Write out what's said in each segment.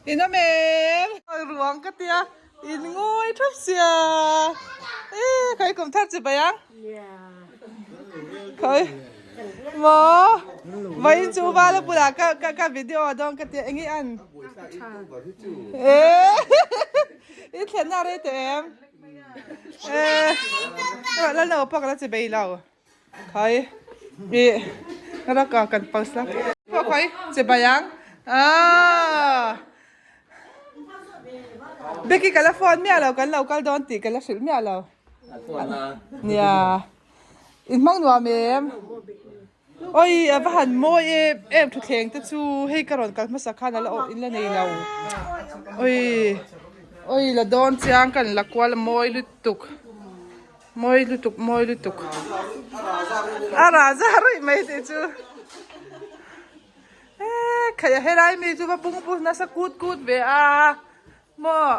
In awm em? Ruang ka tia in ngawi thap sia. E khawi kum thar chi bai ang? Khawi maw vawiin chu vala bulah ka ka ka video a dawn ka tia eng i an? E i thlenna a rei teh em? E Lalno pawh ka la chi bai lo. Khai i raka kan post la pawh khai che bai ang aaa Becky ka la phone miah lo kan lo kal dawn tih ka la hrilh miah lo nia in hmang nuam em oi a va han mawi em em thuthleng te chu hei ka rawn kal hmasa khan a la awh in la nei lo oi oi la dawn chiang kan la kual a mawi lutuk. Mawi lutuk mawi lutuk a rah za ruih mai tih chu eee khaih a helai mi chu va bungbu nasa kut kut ve a maw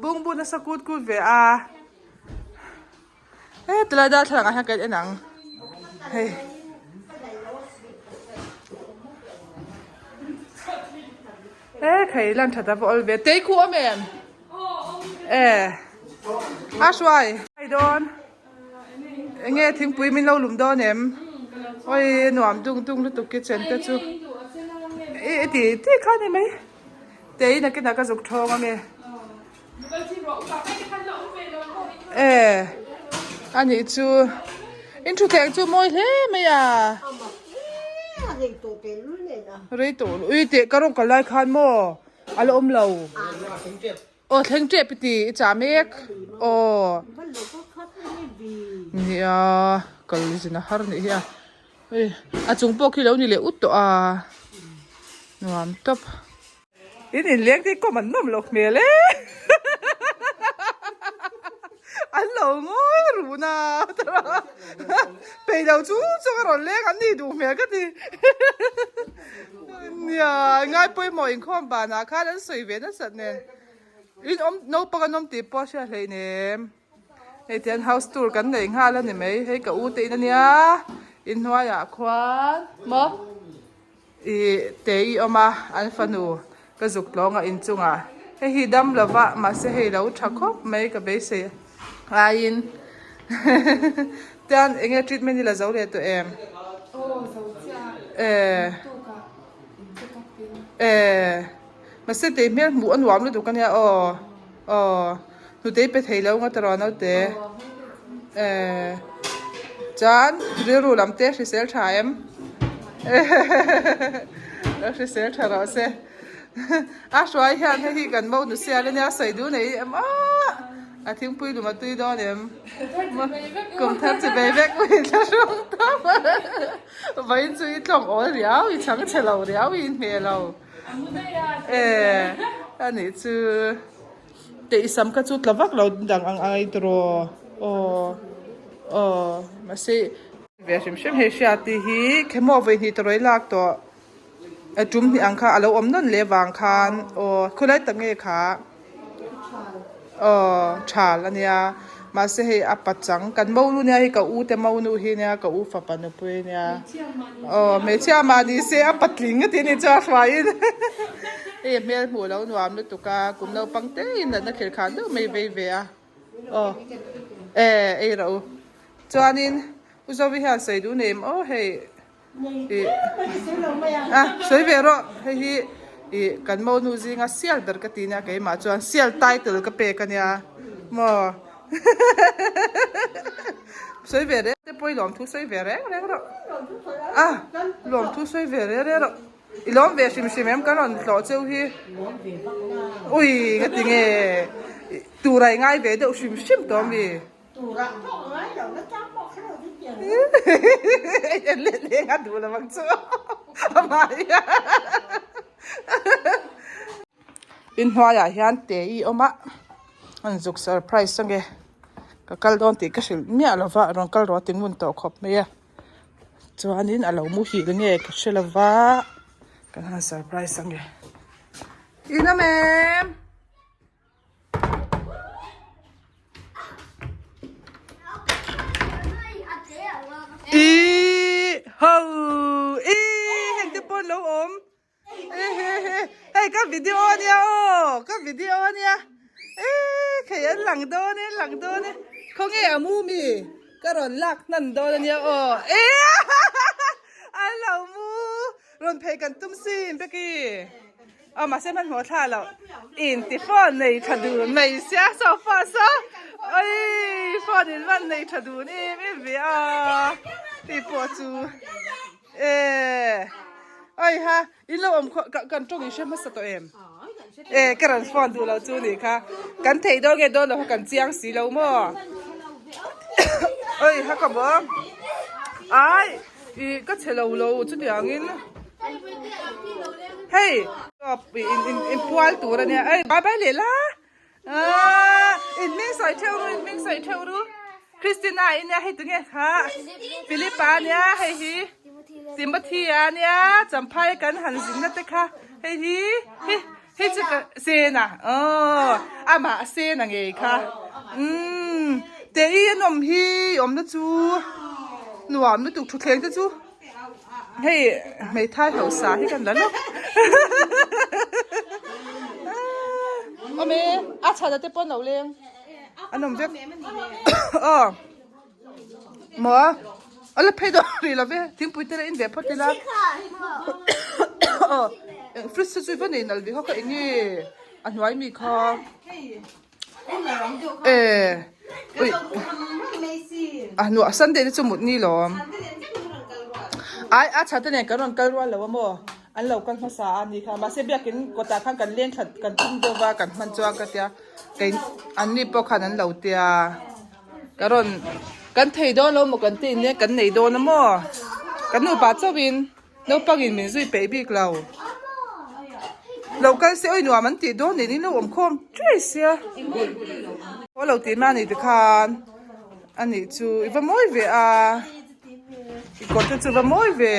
bungbu nasa kut kut ve a he tilai darthlalang ah hian kan en ang hei. He khai lan that a va awl ve tei khu awm em e a hruai ai dawn enge thingpui min lo lum dawn em oi nuam dung dung lutuk kitchen te chu i ti ti kha ni mai tei nakin ah ka zuk thawng ange e anih chu in thutthleng chu mawi hle mai a. Rei tawh lo ui teh ka rawng kal lai khan maw a la awm lo aw thleng tep i ti i chah mek aw nia kal zin a har nih hi a ui a chung pawh khi lo ni leh ut tawh a nuam tawp. In inleng te hi kawm an nawm loh hmel e an lo ngawi run a peih lo chung chung a rawn leng an nih duh hmel ka ti nia ngai pawimawh inkhawm banah khan an sawi ve nasat nen in awm naupang an awm tih pawh a hriat hleih nem hei tihian house tour kan nei nghal a ni mai hei ka u te in ania inhnuaiah khuan maw. Ih te i awm a, an fanu ka zuk tlawng a inchungah hei hi dam lova mahse hei lo tha khawp mai ka beisei aiin tian enge treatment hi la zo leh tawh em? Eh eh mahse tei hmel hmuh a nuam lutuk ania aw aw hnutei pe thei lo nga tawrh naute eh chuan rilru lam te hrisel tha em lo hrisel tha rawh se a hruai hian hei hi kan mo nu sial ania sawi duh nei em aw a thingpui lum a tui dawn em kum thar chi bei vek mai thla hrung tawp vawiin chu i tlawng awl riau i chhang chhe lo riau i inhmeh lo eh anih chu. Teh sam kha chu tla vak lo dang ang ai tawh aw aw mahse ve hrim hrim hei hria tih hi khemaw vawi hnih tawrh lak tawh a tum hnih ang kha a lo awm nawn leh vang khan aw khawilai tak nge kha aw thal a nia mahse hei a pachang kan monu nia hei ka u te monu hi nia ka u fapa nupui nia aw hmeichhia mah ni se a patling a tih a nih chuan a hruaiin. Hei a hmel hmuh lo nuam lutuk a, kum naupang te in natna khel khan deuh mai vei ve a, aw e ei rawh u. Chuanin U Zovi hian sawi duh nei em aw hei ih a sawi ve rawh hei hi ih kan monu zinga sial ber ka ti nia keimah chuan sial title ka pek ania maw sawi ve reng te pawh i lawmthu sawi ve reng reng rawh a lawmthu sawi ve reng reng rawh. I lawm ve hrim hrim em kan rawn hlawh cheu hi. Ui ka ti nge tura i ngai ve deuh hrim hrim tawh ami. Tura pawh ka ngai lo na chang pawh kha lo ti pian lo. En leh leng a duh lo ang chu amah hian. Inhnuaiah hian te i awm a an zuk surprise ange ka kal dawn tih ka hrilh miah lova rawn kal rawh a ti ngun tawh khawp mai a. Chuanin a lo muhil nge ka hre lova kan han surprise ange in awm em i ho i heng te pawh an lo awm. Hei Hei ka video ania aw ka video ania e khei an lang dawn e an lang dawn e khawnge a mu mi ka rawn lak hnan dawn ania aw e an lo mu rawn phei kan tum sin beki aw mahse hmanhmawh thla loh inti phone nei tha dun mai sia sofa saw oi phone in van nei tha dun em em ve a tih pawh chu e oi ha In lo awm khaw kan tawng in hre hmasa tawh em? E ka rawn phone duh lo chu nih kha. Kan theih dawn nge dawn lo kha kan chiang si lo maw? Oi ha ka maw? Ai i ka chhe lo lo chutiangin hei in in in pual tur ania ei bye bye leh la. Aaa in hming sawi theuh ru in hming sawi theuh ru Christina i nia hei tunge kha Philipa nia hei hi Timothy a nia Champhai kan han zin na te kha hei hi hi hei chu ka Sena aw amah Sena ngei kha umm te i an awm hi awmna chu nuam lutuk thutthleng te chu. Hei hmeithai hausa hi kan la lawk. Awm e, a chhan te pawh an lo leng. An awm vek. Aw. Maw? A la phei dawn rih lo ve. Thingpui te la in ve phawt ila. Aw. Fridge te chu i va nei nalh ve kha kha eng nge a hnuai mi kha. E ui a hnuah Sunday te chu mut ni lawm ai a chhate nen kan rawn kal rual lo a maw an lo kal hmasa a ni kha mahse biakin kawtah khan kan leng that kan tum deuh va kan hman chuan ka tia kei an ni pawh khan an lo tia ka rawn kan thei dawn lo maw kan tih nia kan nei dawn a maw kan nupa chauhin. Naupangin min zui peih bik lo. Lo kal se awi nuam an tih dawn nen in lo awm khawm ṭuai sia. Aw lo tih mai a ni tikhan a nih chu i va mawi ve a, i kawt te chu va mawi ve.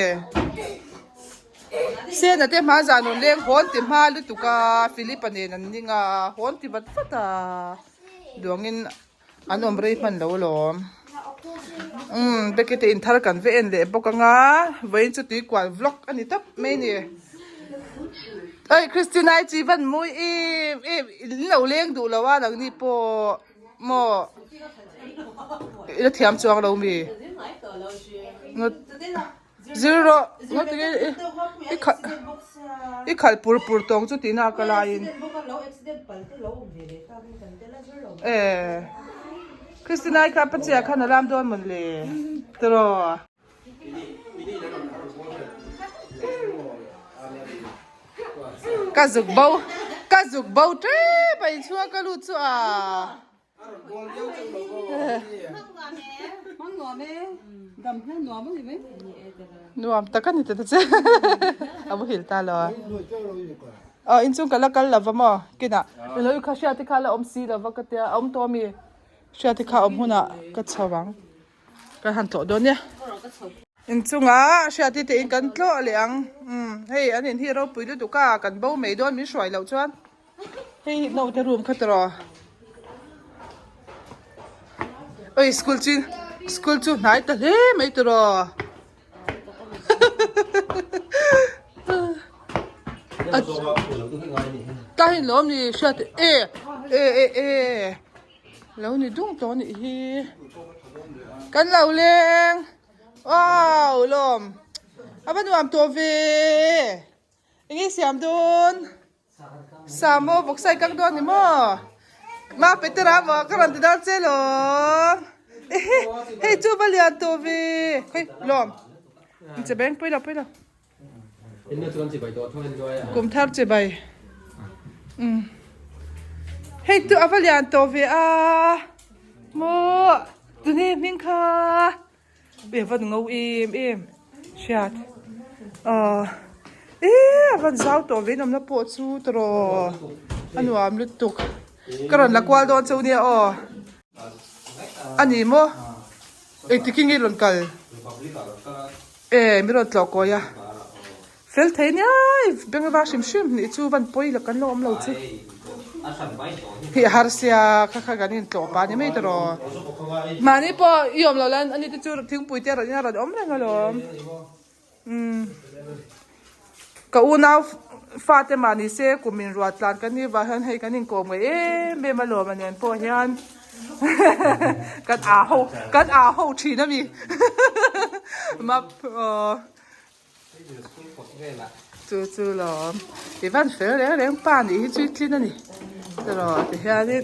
Sena te hma zan rawn leng hawn ti hma lutuk a, Philip-a nen an ning a, hawn ti vat vat a, duangin An awm rei hman lo alawm. Umm Becky te in thar kan va en leh bawk anga vawiin chu tui kual vlog a ni tawp mai a ni. Oi Christina i chi van mawi em em in lo leng duh lo a nangni pawh maw i la thiam chuang lo mi. Zir rawh ngaw tinge i khalh i khalh pur pur tawng chu tihna ka laiin e Christina i kha pachia khan a lam dawn mawn le tiraw. Ka zuk bo ka zuk bo tep a inchhung a ka lut chu a. Nuam tak a ni ta che a muhil ta lo a aw inchung ka la kal lova maw kinah ilo i kha hriat te kha la awm si lova ka tia a awm tawh ami hriat te kha awm hunah ka chho ang ka han tlawh dawn nia inchungah hriat te in kan tlawh leh ang umm hei an in hi ropui lutuk a kan bo mai dawn min hruai loh chuan. Hei naute room kha tawh oi school chu school chu hnai ta hle mai tawh ta hi lawm ni hriat e e e e lo ni dung tawh anih hi kan lo leng wow lawm a va nuam tawh ve enge siam dawn. Sa maw vawksa i kang dawn ni maw? Ma Petera maw ka rawn ti dawn che lawm. Ehe hei chu va lian tawh ve. Hei lawm. In che beng pui lo pui lo. Kum thar che bai. Um. Hei chu a va lian tawh ve a. Maw tuni hming kha. E van ngo em em hriat ahh e a van zau tawh ve nawmna pawh chu tawh a nuam lutuk ka rawn la kual dawn cheu nia aw a ni maw engtik hi nge rawn kal e mi rawn tlawh kawi a fel thei nia beng va hrim hrim nih chu van pawi la kan lo awm lo chu hi har sia kha kha kan in tlawh pah ni mai ta rawh mahni pawh i awm loh lan ani te chu thingpui te rawn in a rawn awm reng alawm umm ka unau. Fate mah ni se kum in ruah tlan kan nih vah hian hei kan inkawm ngei em em a lawm a nen pawh hian kan ah ho kan ah ho thin a mi map aw chu chu lawm i van fel reng reng pa nih hi chu i tlin a ni tiraw ti hianin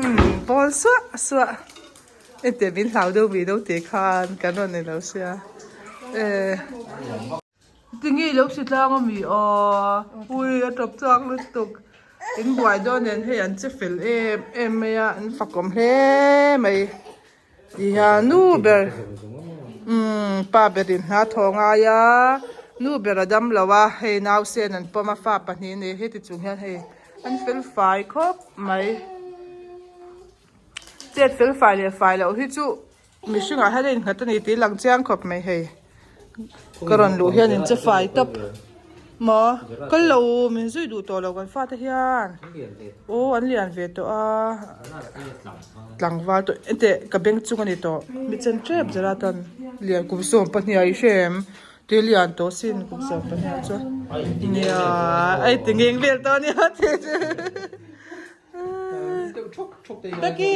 umm bawl suah suah ente min hlau deuh mi deuh tih khan kan rawn ni lo sia eh. Tinge i lo hri tlang a mi aw ui a tawp chhuak lutuk in buai dawn nen hei an che fel em em mai a an fakawm hle mai ti hian nu ber umm pa ber in hna thaw ngai a nu ber a dam lo a hei nausen an pawm a fa pahnih a nei heti chung hian hei an fel fai khawp mai chet fel fai leh fai loh hi chu. Mihringah hian a innghat a ni tih lang chiang khawp mai hei. Ka rawn luh hian in che fai tawp maw? Kal lo min zui duh tawh lo kan fate hian. Aw an lian ve tawh a. Tlangval tawh enteh ka beng chung a ni tawh. Mi chen tep zela tan lian kum 12 i hre em? Tui lian tawh sin kum 12 chuan. Nia ai ti ngeng vel tawh a nia. Taki.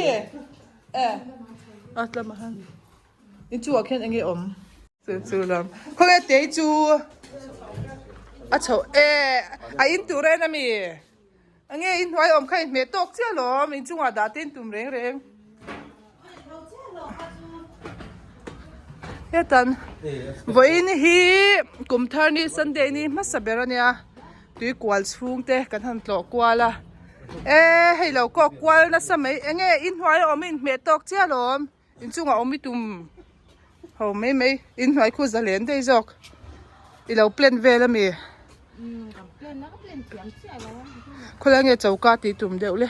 E a tlama han in chungah khian enge awm chu chu lam khawnge tei chu a chho e a in tur en ami enge in hnuai awm kha in hmeh tawk chiah alawm in chungah dah te in tum reng reng hetan vawiin hi kum thar ni sunday ni hmasa ber ania. Tui kual chhung te kan han tlawh kual a e hei lo kawk kual nasa mai enge inhnuai a awm inhmeh tawk chiah alawm inchungah awm i tum ho mai mai inhnuai khu zalen daih zawk i lo plan vel ami khawlai nge choka tih tum deuh le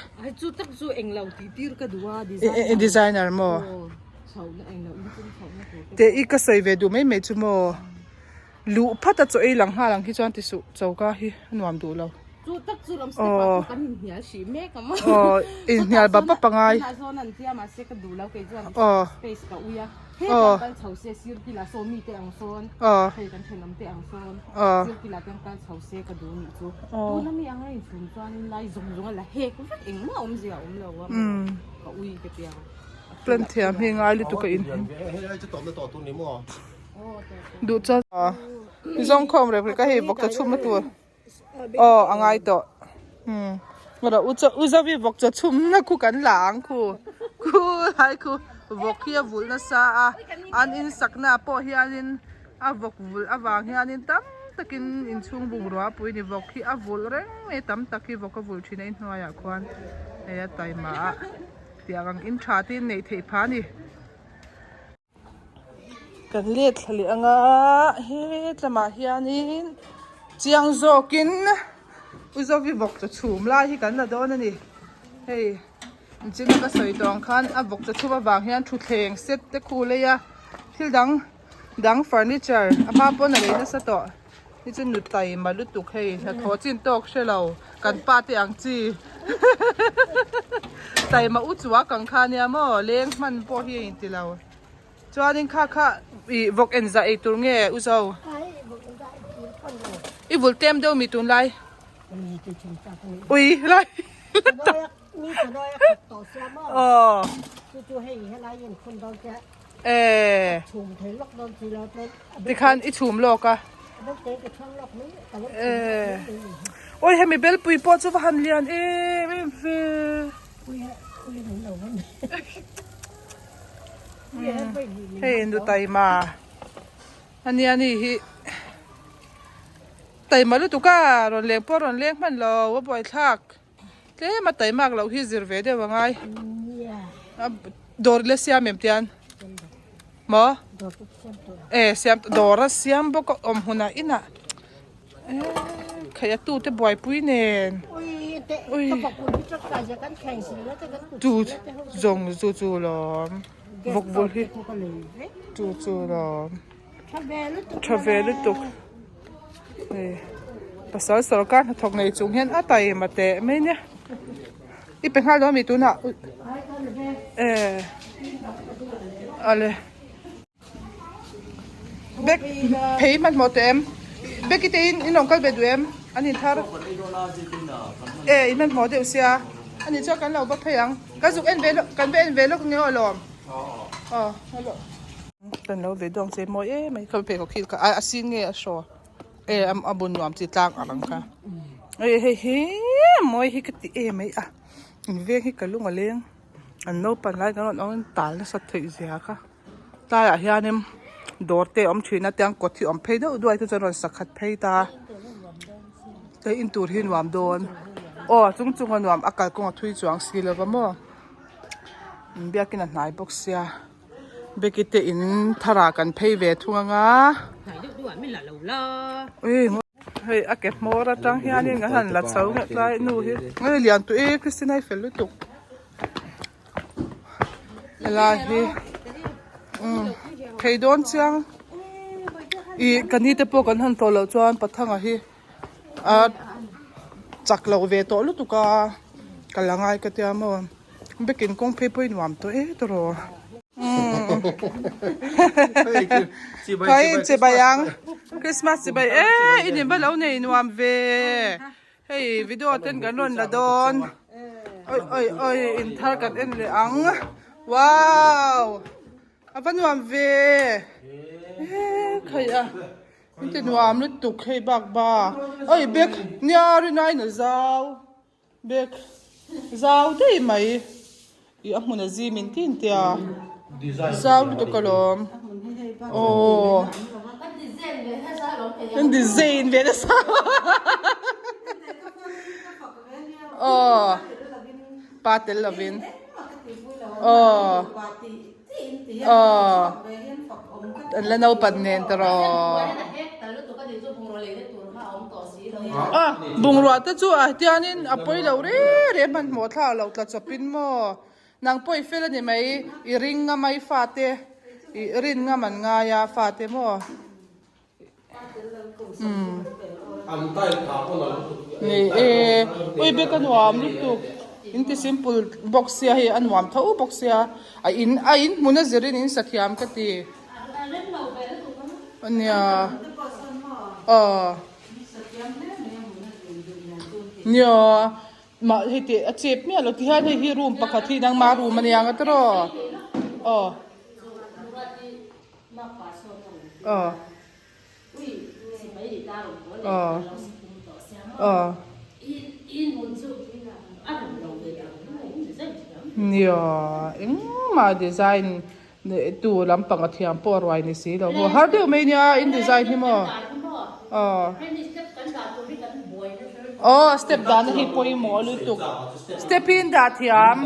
designer maw teh i ka sawi ve duh mai mai chu maw. Luh phat a chaw ei lang nghal ang hi chuan ti suh choka hi a nuam duh lo. Chu tak chu lam step ah chu kan inhnial hrih mek ang a. Aw inhnial bap bap angai. Tunah zawn an tia mahse ka duh lo kei chuan space ka ui a. He kan kal chho se sir kila saw mi te ang sawn hei kan thenawm te ang sawn sir kila te ang kal chho se ka duh nih chu. Tuna mi anga inchhung chuan in lai zawng zawng a la hek vek engmah awmzia a awm lo a ka ui ka tia. Plan thiam hi ngai lutuk a in. Duh chuan zawng khawm rep rek a hei vawk chaw chhum na tur aw a ngai tawh umm rawh u chaw u zovi vawk chaw chhum na khu kan la ang khu khu lai khu vawk hi a vulh nasa a an in sak na ah pawh hianin a vawk vulh avang hianin tam takin inchhung bungrua pui ni vawk hi a vulh reng mai tam tak hi vawk a vulh thin a inhnuaiah khuan hei a taima a tiang ang in tha te in neih theih phah a ni. Kan let thla leh anga hetlamah hianin chiang zawkin u zovi vawk chaw chhum lai hi kan la dawn a ni hei china ka sawi tawh ang khan a vawk chaw chhum avang hian thutthleng set te khu lei a thil dang dang furniture a hma pawn a lei nasa tawh hi chu nu taima lutuk hei hnathawh chin tawk hre lo kan pa te ang chi taima u chua kang kha nia maw leng hman pawh hi a inti lo. Chuanin kha kha ih vawk en zah ei tur nge u zo? I vul tlem deuh mi tunlai? Ui lai Aw E Tikhan i chhum lawk a E Ui hemi belpui pawh chu va han lian em em ve. Hei nu taima ania ni hi taima lutuk a rawn leng pawh rawn leng hman lo a buaithlak tlem a taimak loh hi zir ve deuh angai a dawr ila siam em tian maw e siam dawr a siam bawk a awm hunah inah. Khaih a tute buaipui nen ui chu zawng chu chu lawm vawk bul hi chu chu lawm tha ve lutuk hei pasal sawrkar hnathawk nei chung hian a taima teh mai nia i pe nghal dawn a mi tunah e ale. Bek phei hmanhmawh teh em? Beki te in in rawn kal ve duh em? An in thar e in hmanhmawh deuh sia ani chuan kan lo va phei ang kan zuk en ve lawk kan va en ve lawk nge aw lawm aw hello kan lo ve dawn che mawi em mai khawi pheikhawk hi a sin nge a hraw e a bun nuam chi tlang ang ang kha hei hei hi mawi hi ka ti em mai a in veng hi ka lung a leng an naupang lai kan rawn awm in tal nasa theih zia kha. Tlaiah hianin dawr te a awm thin a tiang kawt hi a awm phei deuh duai te chuan rawn sakhat phei ta hei in tur hi nuam dawn aw a chung chung a nuam a kalkawng a thui chuang si lova maw biakin a hnai bawk sia beki te in tharah kan phei ve thung anga hei a ke hmawr atang hianin kan han la chho nghet lai nu hi hei lian tawh e Christina hi fel lutuk. Helai hi umm thei dawn chiang ih ka ni te pawh kan han tawh loh chuan pathanga hi a chak loh ve tawh lutuk a ka la ngai ka tia maw biakin kawng phei pawh hi nuam tawh e tawh umm khawi chibai ang christmas chibai e in in va lo nei nuam ve. Hei video ten kan rawn la dawn oi oi oi in thar kan en leh ang wow a va nuam ve khai a in ti nuam lutuk hei bak ba oi bag nia rinai na zau bag zau daih mai ih a hmun a zim in tin tia zau lutuk alawm aw an design ve nasa aw pa tel lovin aw aw an la naupan nen tawh a bungrua te chu ah hianin a pawi lo reng reng hmanhmawh thla lo tla chawpin maw nang pawh i fel a ni mai i ring ngam a i fate i rin ngam an ngai a fate maw umm ni e ui bek a nuam lutuk in ti simple bawk sia hei a nuam tho bawk sia a in a in hmun a zirin in sa thiam ka ti. Nia aw nia mah hei tih a chep miah lo tihian hei hi room pakhat hi nangma room ania ang tiraw aw aw aw aw nia engmah design Tu lampang a thiam pawh a ruai ni si lo maw? Har deuh mai nia in design hi maw? Aw. Aw step dahna hi pawimawh lutuk. Step hi in dah thiam.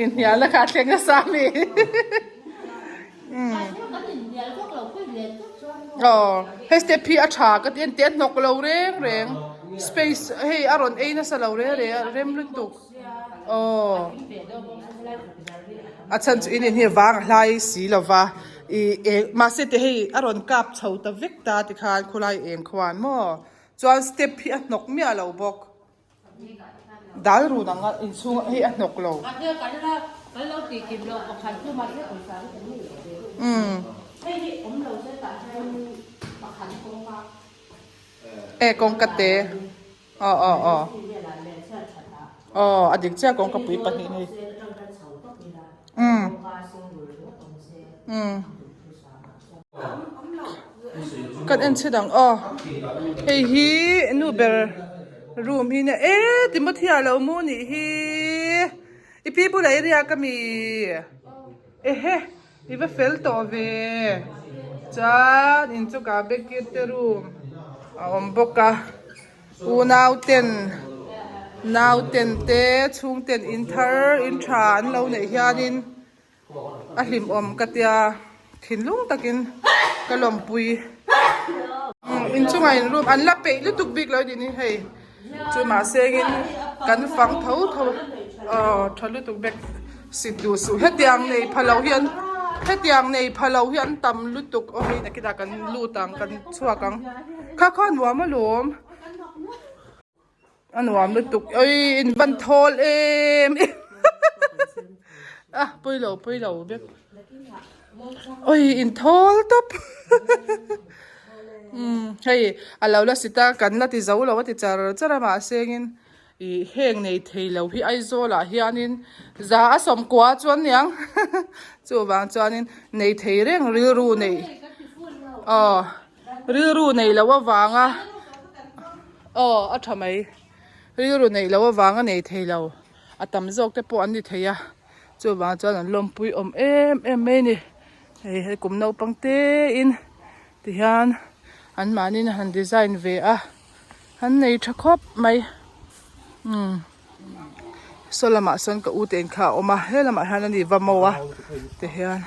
Inhnialna kha a thleng nasa ami. Aw hei step hi a tha ka ti engti a hnawk lo reng reng space hei a rawn ei nasa lo reng reng a rem lutuk aw a chhan chu in in hi vang a hlai si lo va ih eng mahse te hei a rawn kap chho ta vek ta tikhan khawlai eng khuan maw chuan step hi a hnawk miah lo bawk. Dal run ang a inchhung hei a hnawk lo. E kawngka te aw aw aw aw a dik chiah kawngka pui pahnih hei umm umm. Kan en chhe dang aw hei hi nu ber room hi nia e Timothy a lo mu nih hi i pi bulah i riak ami ehe i va fel tawh ve chuan inchungah Becky te room a awm bawk a unau ten nau ten te chhung ten in thar in tha an lo neih hianin. A hlimawm ka tia thinlung takin ka lawmpui inchungah in room an la peih lutuk bik lo ni hei chu mahse in kan fang tho tho aw tha lutuk bek sit duh suh hetiang nei pha lo hian hetiang nei pha lo hi an tam lutuk aw hei nakinah kan lut ang kan chhuak ang kha kha nuam alawm. A nuam lutuk oi in van thawl em a pawilo pawilo vek. Oi in thawl tawp umm hei a lo la sit a kan la ti zo lo a ti char char a mahse engin ih heng nei thei lo hi Aizawl ah hianin za a sawmkua chuan niang chuvang chuanin nei thei reng rilru neih aw rilru nei loh avanga aw a tha mai rilru neih loh avanga nei thei lo a tam zawk te pawh an ni thei a. Chuvang chuan an lawmpui awm em em mai a ni. Hei hei kum naupang te in tihian an mahni in han design ve a an nei tha khawp mai umm saw lamah sawn ka u te in kha a awm a he lamah hian a ni va mo a tihian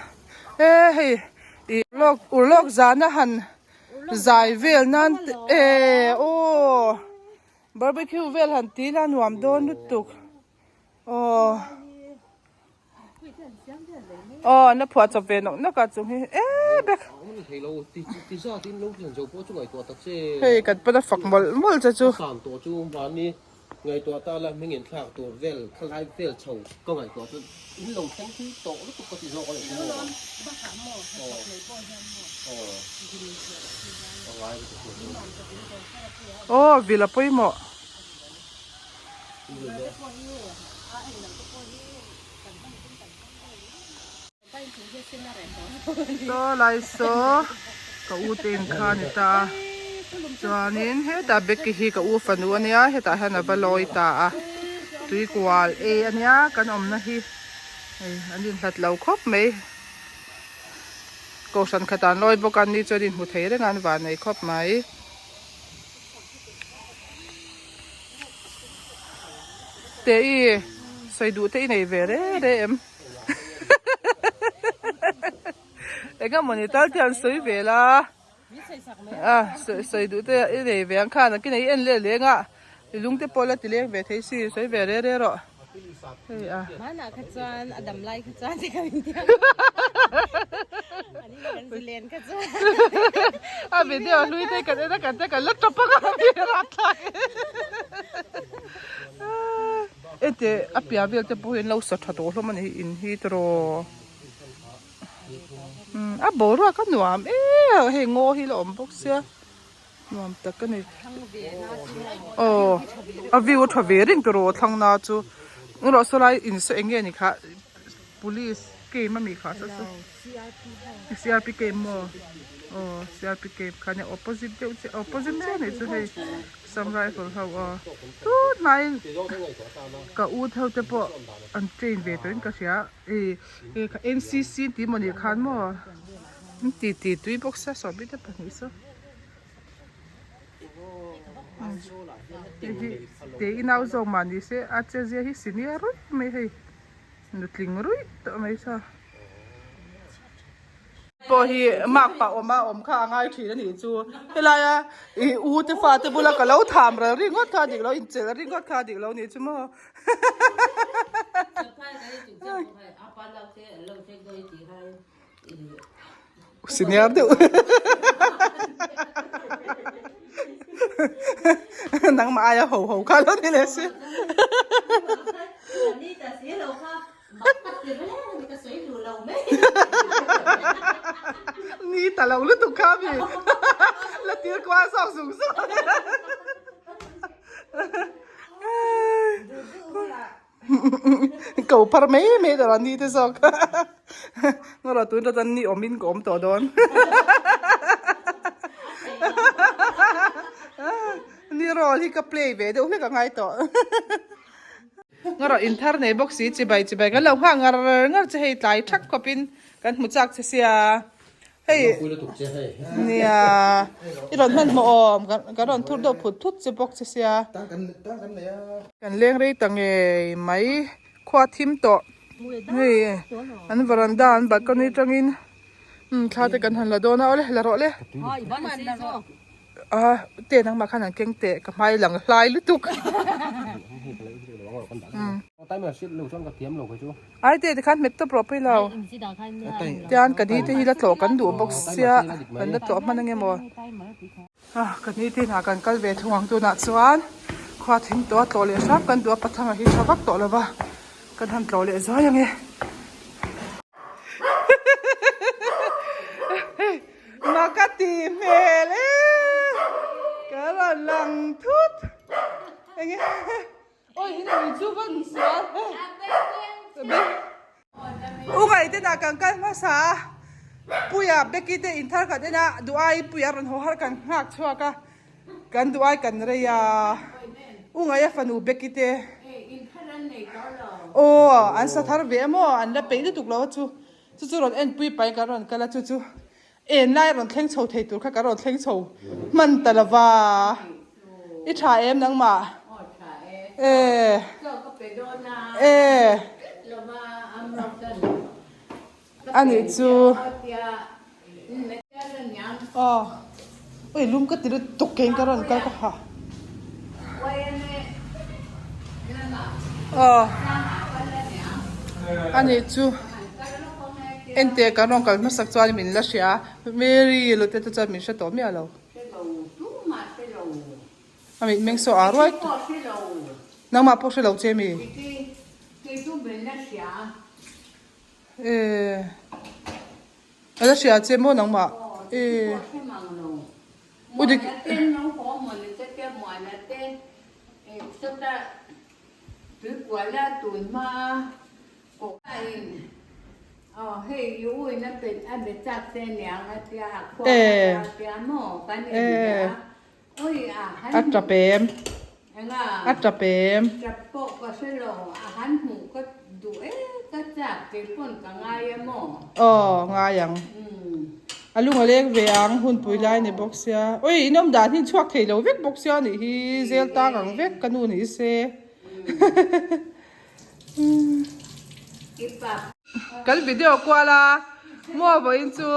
e hei ih lawk urlawk zana han zai vel nan te e aw barbecue vel han ti ila nuam dawn lutuk. Aw aw an la phuah chawp ve nawk nawk a chung hi e bek hei kan pana fak mawlh mawlh che chu aw vil a pawimawh. Saw lai saw ka u te in kha a ni ta a chuanin hetah Becky hi ka u fanu a nia hetah hian a va lawi ta a tui kual e a nia kan awmna hi hei an inhlat lo khawp mai kohhran khatah an lawi bawk a an ni chuan inhmu thei reng a an vannei khawp mai. Te i sawi duh te i nei ve re re em eng emaw ni tal te an sawi ve la a sawi duh te i nei ve ang khan a kina i en leh leng a i lung te pawh la ti leng ve thei si sawi ve re re rawh hei a hmanah kha chuan a dam lai kha chuan A video hlui te kan en a kan te kan la tawp ang a mi rat thlak e ente a piah vel te pawh hi an lo sa tha tawh hlawm a ni hi in hi tiraw umm a boruak a nuam em hei ngaw hi la awm bawk sia nuam tak a ni aw a view a tha ve reng tiraw thlang na chu erawh sawlai in saw eng nge ni kha police camp ami kha saw saw CRP camp maw aw CRP camp kha nia opposite deuh chiah opposite chiah anih chu hei Assam rifle ho aw tut hnaiin ka u te ho te pawh an train ve tawhin ka hria ih NCC tih maw nih khan maw an ti ti tui bawk sia sawhbi te pahnih saw hei hi te inau zawk mah ni se a che zia hi senior ruih mai hei. Nutling ruih tawh mai sa. Pawh hi mark pah awm a awm kha a ngai thin a nih chu. Helaia i u te fa te bula ka lo tham ral ringawt kha a dik lo, inchelh ringawt kha a dik lo nih chu maw. Senior deuh. Nangmah aia ho ho kha lo ni leh si. Ni ta lo lutuk kha mi. La tir kual zawk zung zung. Ko phar mai mai tawh ni te zawk ngaw tun ta chuan ni awm in ka awm tawh dawn ni role hi ka play ve deuh hlek a ngai tawh ngaw in thar nei bawk si chibai chibai kan lo nghak ngar ngar che hei tlai thak khawp in kan hmu chak che sia. Hei nia i rawn hmanhmawh awm kan rawn thur deuh phut phut che bawk che sia kan leng rei ta ngei mai khua thim tawh hei an varanda an balcony atangin umm thla te kan han la dawn a awle la rawh le a te nangmah khan an keng teh ka hmai lang hlai lutuk. Ai te tikhan hmet tawp rawh pawilo. Tian ka ni te hi la tlawh kan duh bawk sia kan la tlawh hman ange maw. Ah ka ni te inah kan kal ve thung ang tunah chuan khua thing tawh a tlawh leh hram kan duh a pathanga hi tha vak tawh lova kan han tlawh leh zuai ange. Maka ti hmel e ka rawn lang thut enge oi hin ui chu van sual u ngaih te nah kan kal hmasa a puia Becky te in thar khat ena duh ai puia rawn haw har kan nghak chhuak a kan duh ai kan rei a u ngaih a fanu Becky te aw an sa thar ve emaw an la peih lutuk lo a chu Chu chu rawn enpui pai kan rawn kal a, chu chu en lai rawn thleng chho thei tur kha kan rawn thleng chho hman ta lo va. I tha em nangmah? E. E. A nih chu. Aw. Ui lum ka ti lutuk keng ka rawn kal ka ha. Aw. A nih chu. Ente kan rawn kal hmasak chuan min la hria. Mary lute te chuan min hre tawh miah lo. A mit meng saw a ruai. Nangmah pawh hre lo che mi? E. A la hria che maw nangmah? E. U dik. E. E. A tap em? A tap em? Aw, ngai ang. A lung a leng ve ang, hunpui lai ni bawk sia. Ui, in awm dan hi chhuak thei lo vek bawk sia nih hi, zel tang ang vek ka nu ni se. Kan video kual a maw vawiin chu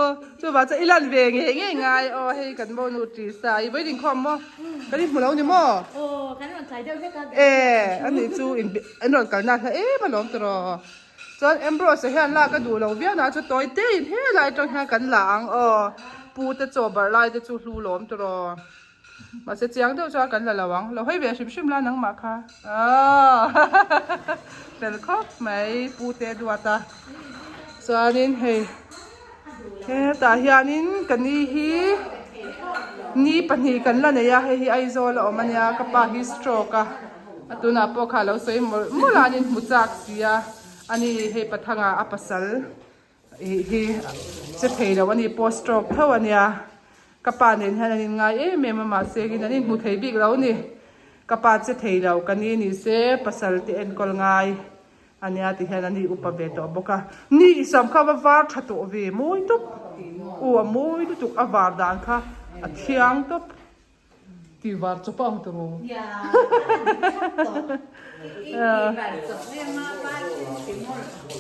chuvang chuan i lan ve ngei ngei ngai aw hei kan mo nu ṭi sa i vawiin inkhawm maw kan inhmu lo ni maw e ani chu in rawn kal na hla em alawm tawh chuan Ambrose hian lak a duh lo viau na chu tawi te in helai atang hian kan la ang aw pu te chaw barh lai te chu hlu lawm tawh. Mahse chiang deuh chuan kan la lo ang. Lo hawi ve hrim hrim la nangmah kha. Aww fel khawp mai pu te duat a. Chuanin hei hetah hianin ka ni hi ni pahnih kan la nei a hei hi Aizawl a awm a nia ka pa hi stroke a a tunah pawh kha a lo sawi mawlh mawlh a an inhmu chak si a ani hei pathanga a pasal Ih hi che thei lo a ni pawh stroke tho a nia ka pa nen hian an in ngai em em a mahse in an inhmu thei bik lo a ni ka pa che thei lo ka ni ni se pasal te enkawl ngai a nia ti hian an i upa ve tawh bawk a ni i sam kha va var tha tawh ve mawi tawp u a mawi lutuk a var dan kha a thiang tawp. Tih var chawp a ang tawh maw?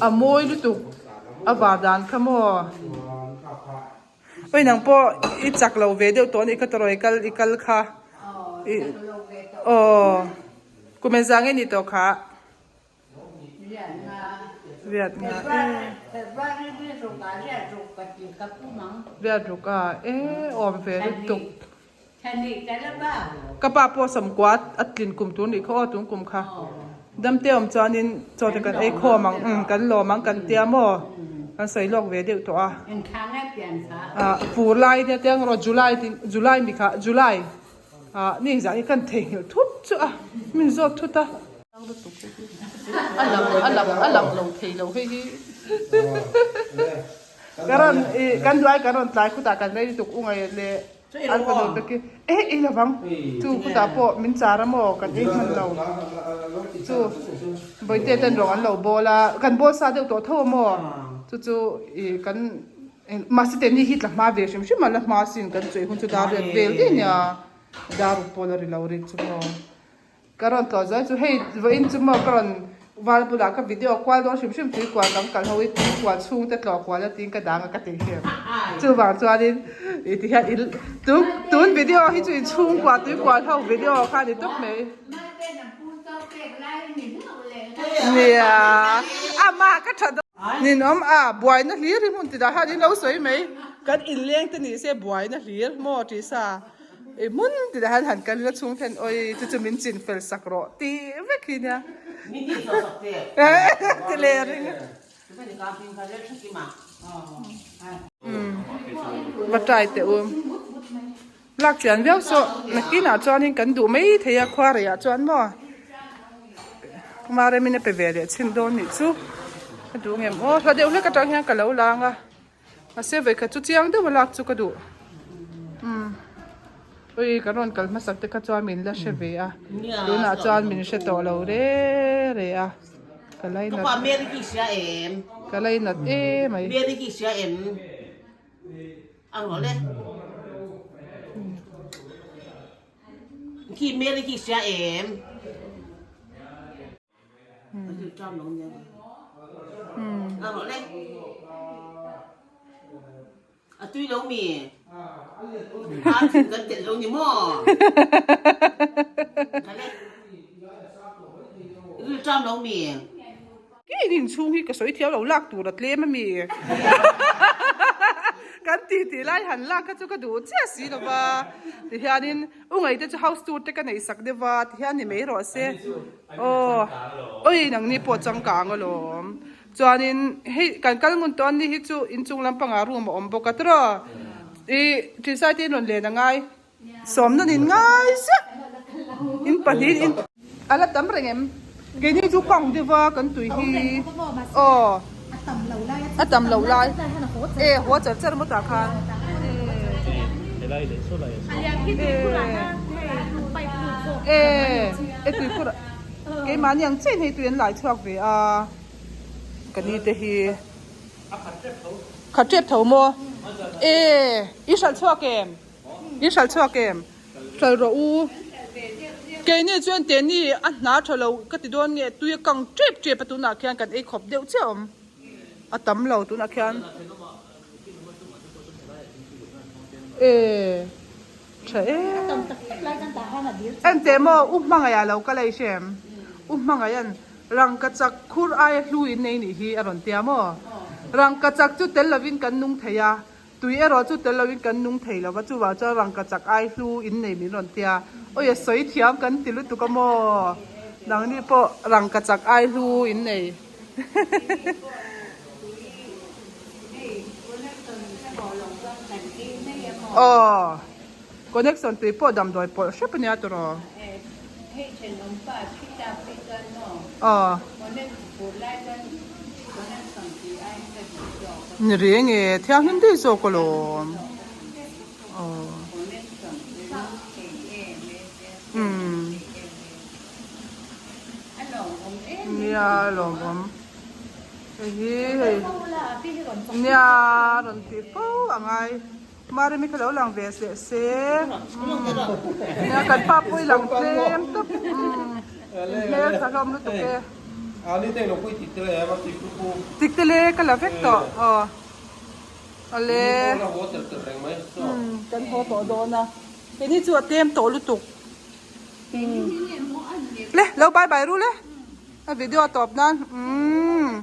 A mawi lutuk a var dan kha maw? Oi nang pawh i chak lo ve deuh tawh a nih kha tawraw i kal i kal kha aw kum engzah nge ni tawh kha? Riat nga e. Riat ruk a e awm ve lutuk. Ka pa pawh sawmkua a tlin kum tur nih kha aw tun kum kha. Damte awm chuanin chaw te kan ei khawm ang umm kan lawm ang kan tia maw kan sawi lawk ve deuh tawh a. Ah fur lai nia te ang rawh July July mi kha July. Ah ni zah hi kan theihnghilh thut chu a min zawt thut a. A lang a lang a lang lo thei lo hei hi. Ka rawn i kan duai kan rawn tlai khutah kan rei lutuk u ngaih le an fanu te khi eh ei lovang chu khutah pawh min char a maw kan ei hman lo chu bawihte ten rawng an lo bawl a kan bawl sa deuh tawh tho a maw chu chu i kan Mahse tehni hi tla hma ve hrim hrim a la hma sin kan chuih hun chu dar riat vel daih ania dar uk pawh la ri lo rik chu maw ka rawn tlawh zuai chu hei vawiin chu maw ka rawn val bulah ka video kual dawn hrim hrim tui kual kan kal ho i tui kual chhung te tlawh kual a tiin ka dang a ka tih hrim chuvang chuanin ih ti hian in tun tun video hi chu in chhungkua tui kual ho video kha a ni tawp mai nia amah ka tha Ninawm a, buaina hlir hi hmun tidah hian in lo sawi mai. Kan inleng te ni se buaina hlir maw tih sa i hmun tidah hian han kal ila chhung ten awi chu chu min chin fel sak rawh tih vek hi nia. Min tih zawh sak che. Ti leh ring. Va try teh u. Lak chian viau saw nakinah chuanin kan duh mai thei a khua reiah chuan maw Maremin a pe ve leh chhin dawn nih chu a duh ngem aw hla deuh hlek atang hian ka lo lang a mahse vawikhat chu chiang deuh a lak chu ka duh umm ui kan rawn kal hmasak te kha chuan min la hre ve a tunah chuan min hre tawh lo re re a ka lainat ka lainat emai. Kei in inchhung hi ka sawi thiam lo lak tur a tlem a mi kan ti tih lai han lak kha chu ka duh chiah si lo va tihianin u ngaihte chu house tour te ka neih sak deuh va tihian ni mai rawh se aw oi nangni pawh changkang alawm chuanin hei kan kal ngun tawh ani hi chu inchung lampangah room a awm bawk a tiraw ih thisai te in rawn len a ngai. Sawmna nin ngai ziah in pahnih in a la tam reng em? Keini chu kang deuh a kan tui hi aw a tam lo lai e haw char char maw tah khan e e tuikhur keimahni ang chiahin hei tui an lai chhuak ve a ka ni te hi. Khat tep tho maw? E i hralh chhuak em? I hralh chhuak em? Hralh rawh u. Keini chuan teni a hna tha lo ka ti dawn nge tui a kang tep tep a tunah khian kan ei khawp deuh chiah awm. A tam lo tunah khian. E tha e. Enteh maw u hmangaih ah lo kal a i hre em? U hmangaih an. Rangkachak khur aia hlu in nei nih hi a rawn tia maw? Rangkachak chu tel lovin kan nung thei a, tui erawh chu tel lovin kan nung thei lo va, chuvang chuan rangkachak ai hlu in nei min rawn tia. Awi a sawi thiam kan ti lutuk a maw? Nangni pawh rangkachak ai hlu in nei. Aw. Connection tui pawh damdawi pawlh hrep ania tawrh aw. Ni reng e, thianghlim daih zawk alawm. Aw. Umm. Nia lawmawm. Hei hi hei. Nia rawn tih fo a ngai. Maremi kha lo lang ve seh se. Nia kan pa pawh i lang tlem tawp. Hmel tha hlawm lutuk e. Tik te le ka la vek tawh. Aw. Ale. Kan haw tawh dawn a. Keini chu a tlem tawh lutuk. Le lo bye bye ru le. A video a tawp nan. Umm.